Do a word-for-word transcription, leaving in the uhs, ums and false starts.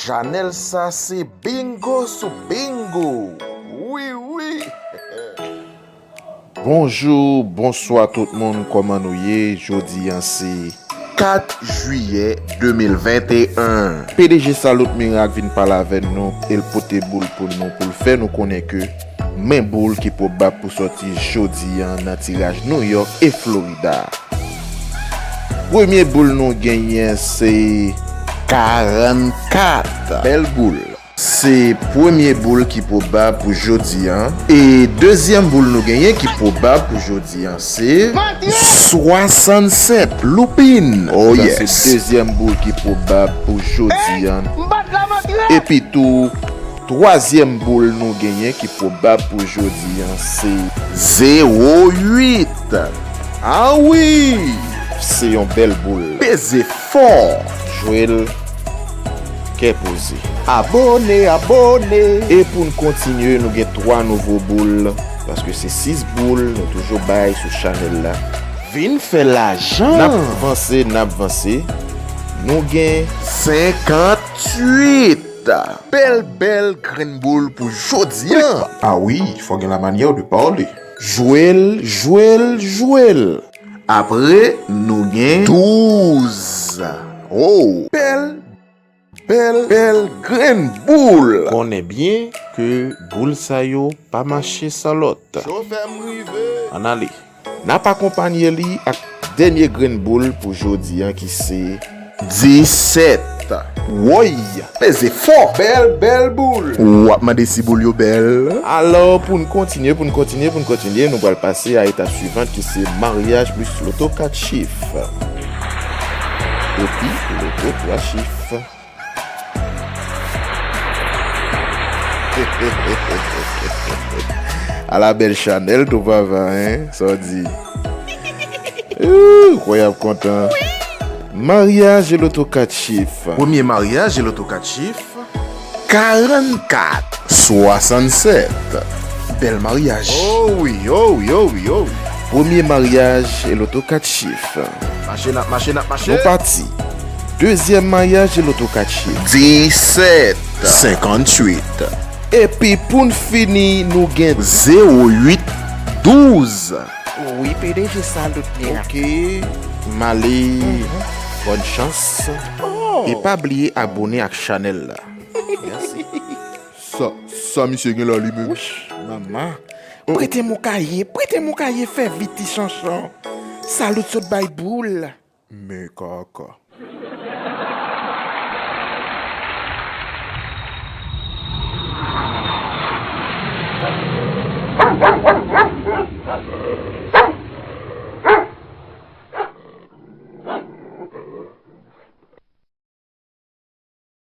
Chanèl sa se bingo sou bingo. Wi, wi. Bonjou, bonswa tout moun, kòman nou ye? Jodi a se kat jiyè de mil venteyen. P D G Salut Miracle vin pale avè nou, e l pote boul pou nou, pou l fè nou konnen ke men boul ki pwobab pou sòti jodi a nan tiraj New York e Florida. Premye boul nou genyen se karannkat. Bèl boul. Se premye boul ki pwobab pou jodi a. E dezyèm boul nou genyen ki pwobab pou jodi a se swasannsèt. Loupin. Oh yes. Sa se dezyèm boul ki pwobab pou jodi a. Epi tou, twazyèm boul nou genyen ki pwobab pou jodi a se zewo uit. Ah wi! Se yon bèl boul. Peze fò. Jwe l kè poze. Abone, abone. E pou n kontinye, nou gen twa nouvo boul, paske se sis boul nou toujou bay sou chanèl la. Vin fè lajan. N ap vanse, n ap vanse. Nou gen senkanntuit. Bèl, bèl grenn boul pou jodi a. Ah wi, fò gen la manyè de pale. Jwe l, jwe l, jwe l. Apre, nou gen douz. Oh! Bèl, bèl, bèl grenn boul. Konnen byen ke boul sa yo pa mache san lòt. Chofè m rive. Ann ale. N ap akonpanye li ak dènye grenn boul pou jodi a ki se disèt. Woy! Peze fò! Bèl, bèl boul! W ap mande si boul yo bèl? Alò, pou n kontinye, pou n kontinye, pou n kontinye, nou pral pase a etap swivan ki se maryaj plis loto kat chif. Epi loto twa chif. Ala bèl chanèl tou papa, hein? Sa w di? Ooh, kwè y ap kontan. Maryaj e loto kat chif. Premye maryaj e loto kat chif. Karannkat. Swasannsèt. Bèl maryaj. Oh wi, oh wi, oh wi, oh wi. Premye maryaj e loto kat chif. Mache, n ap mache, n ap mache. Nou pati. Dezyèm maryaj e loto kat chif. Disèt. Senkanntuit. Epi pou n fini, nou gen zewo uit, douz. Wi, P D G Salut Miracle. Ok, m ale. Bòn chans. Oh. E pa bliye abone ak chanèl la. Mèsi. Sa, sa misye gen la li menm? Wouch, mama. Prete m yon kaye, prete m yon kaye, fè vit ti chanchan. Salut sot bay boul. Men kaka.